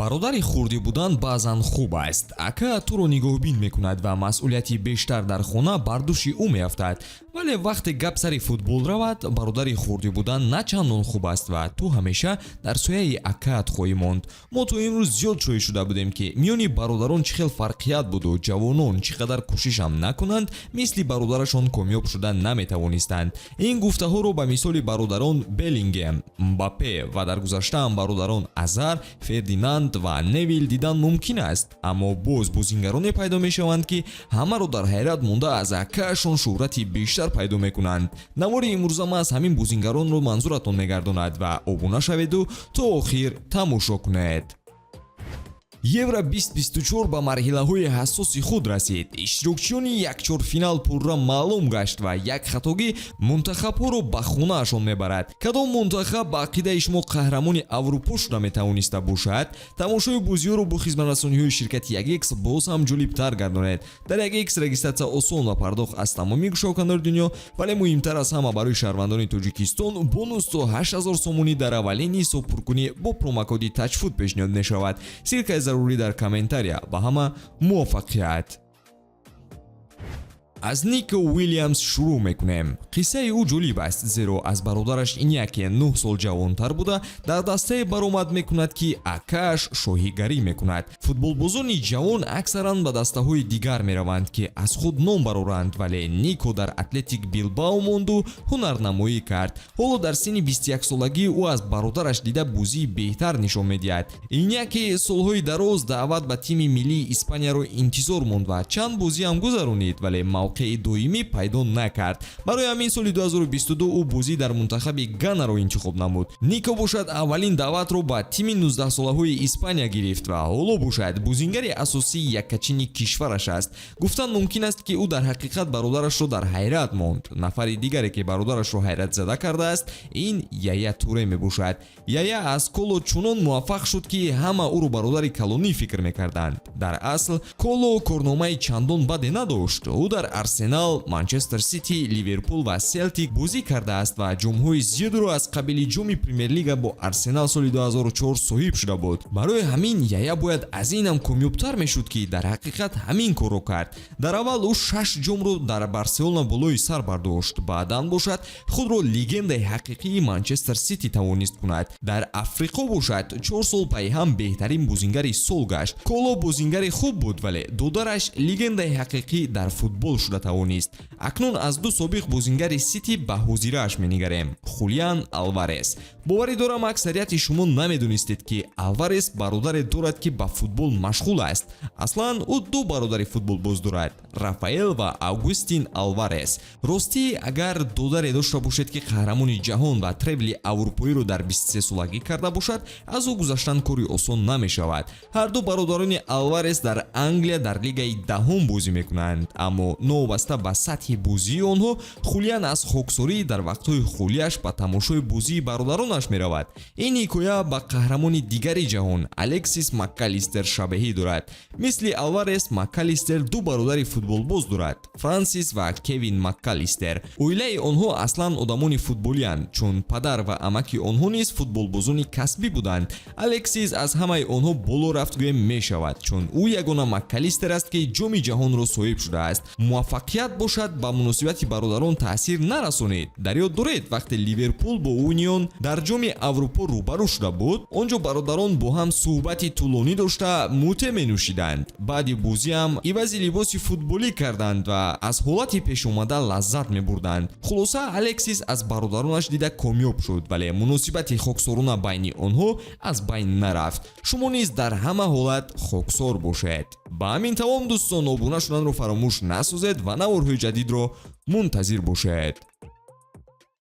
Бародари хурдӣ будан баъзан хуб аст. Ака туро нигоҳбин мекунад ва масъулияти бештар дар хона бар дӯши ӯ меафтад. Вале вақте гап сари футбол равад, бародари хурдӣ будан на чандон хуб аст ва ту ҳамеша дар сояи акаат хоҳӣ монд. Мо то имрӯз зиёд шоҳид шуда будем, ки миёни бародарон чӣ хел фарқият буду ҷавонон чӣ қадар кӯшишам накунанд, мисли бародарашон комёб шуда наметавонистанд. Ин гуфтаҳоро ба мисоли бародарон Беллингем, Мбаппе ва дар гузаштаам бародарон Азар, Фердинанд ва Невил дидан мумкин аст. Аммо боз бозингароне пайдо мешаванд, ки ҳамаро дар ҳайрат монда, аз акаашон шӯҳрати бештар пайдо мекунанд. Навори имрӯза маҳз ҳамин бозингаронро манзуратон мегардонад ва обуна шаведу то охир тамошо кунед. Евро 2024 ба марҳилаҳои ҳассоси худ расид. Иштирокчиёни якчорфинал пурра маълум гашт ва як хатогӣ мунтахабҳоро ба хонаашон мебарад. Кадом мунтахаб ба ақидаи шумо қаҳрамони Аврупо шуда метавониста бошад? Тамошои бозиҳоро бо хизматрасониҳои ширкати 1X боз ҳам ҷолибтар гардонед. Дар 1X регистратсия осон ва пардохт аз тамоми гӯшаву дунё, вале муҳимтар аз ҳама, барои шаҳрвандони Тоҷикистон бонус то 8000 сомонӣ дар аввалин ҳисобпуркунӣ бо промокоди ТАЧФУТ пешниҳод мешавад. Ссылкаи зарурӣ дар комментария. Ба ҳама муваффақият! Аз Нико Уилямс шурӯъ мекунем. Қиссаи ӯ ҷолиб аст, зеро аз бародараш Иняке 9 сол ҷавонтар буда, дар дастае баромад мекунад, ки акааш шоҳигарӣ мекунад. Футболбозони ҷавон аксаран ба дастаҳои дигар мераванд, ки аз худ ном бароранд, вале Нико дар Атлетик Билбао монду ҳунарнамоӣ кард. Ҳоло дар синни 21-солагӣ ӯ аз бародараш дида бозии беҳтар нишон медиҳад. Иняки солҳои дароз даъват ба тими миллии Испанияро интизор монд ва чанд бозиам гузаронид, вале мавқеи доимӣ пайдо накард. Барои ҳамин соли 2022 ӯ бозӣ дар мунтахаби Ганаро интихоб намуд. Нико бошад, аввалин даъватро ба тими 19-солаҳои Испания гирифт ва ҳоло бошад, бозингари асосии яккачини кишвараш аст. Гуфтан мумкин аст, ки ӯ дар ҳақиқат бародарашро дар ҳайрат монд. Нафари дигаре, ки бародарашро ҳайратзада кардааст, ин Яя Туре мебошад. Яя аз Коло чунон муваффақ шуд, ки ҳама ӯро бародари калонӣ фикр мекарданд. Дар асл Коло корномаи чандон баде надошт. Ӯ дар Арсенал, Манчестер Сити, Ливерпул ва Селтик бозӣ кардааст ва ҷомҳои зиёдеро аз қабили ҷоми Премер-лига бо Арсенал соли 2004 соҳиб шуда буд. Барои ҳамин Яя бояд аз инам комёбтар мешуд, ки дар ҳақиқат ҳамин корро кард. Дар аввал ӯ шаш ҷомро дар Барселона болои сар бардошт, баъдан бошад, худро легендаи ҳақиқии Манчестер Сити тавонист кунад. Дар Африқо бошад, 4 сол пайҳам беҳтарин бозингари сол гашт. Коло бозингари хуб буд, вале додараш легендаи ҳақиқӣ дар футбол шуда тавонист. Акнун аз ду собиқ бозингари Сити ба ҳозирааш менигарем. Хулиан Алварес. Боварӣ дорам, аксарияти шумо намедонистед, ки Алварес бародаре дорад, ки ба футбол машғул аст. Аслан ӯ ду бародари футболбоз дорад: Рафаэл ва Августин Алварес. Ростӣ, агар додаре дошта бошед, ки қаҳрамони ҷаҳон ва требли аврупоиро дар 23-солагӣ карда бошад, аз ӯ гузаштан кори осон намешавад. Ҳарду бародарони Алварес дар Англия дар лигаи даҳум бозӣ мекунанд. Аммо новобаста ба сатҳи бозии онҳо, Хулиан аз хоксорӣ дар вақтҳои холиаш ба тамошои бозии бародаронаш меравад. Ин ҳикоя ба қаҳрамони дигари ҷаҳон Алексис Маккалистер шабеҳӣ дорад. Мисли Алварес, Маккалистер ду бародари футболбоз дорад: Франсис ва Кевин Маккалистер. Оилаи онҳо аслан одамони футболиянд, чун падар ва амаки онҳо низ футболбозони касбӣ буданд. Алексис аз ҳамаи онҳо боло рафт гӯем мешавад, чун ӯ ягона Маккалистер аст, ки ҷоми ҷаҳонро соҳиб шудааст. Муваффақият бошад, ба муносибати бародарон таъсир нарасонид. Дар ёд доред, вақте Ливерпул бо Унион дар ҷоми Аврупо рӯбарӯ шуда буд, он ҷо бародарон бо ҳам суҳбати тӯлонӣ дошта, муте менӯшиданд. Баъди бозиам ивази либоси футболӣ карданд ва аз ҳолати пешомада лаззат мебурданд. Хулоса, Алексис аз бародаронаш дида комёб шуд, вале муносибати хоксорона байни онҳо аз байн нарафт. Шумо низ дар ҳама ҳолат хоксор бошед. Ба ҳамин тамом, дӯстон. Обуна шуданро фаромӯш насозед ва наворҳои ҷадидро мунтазир бошед.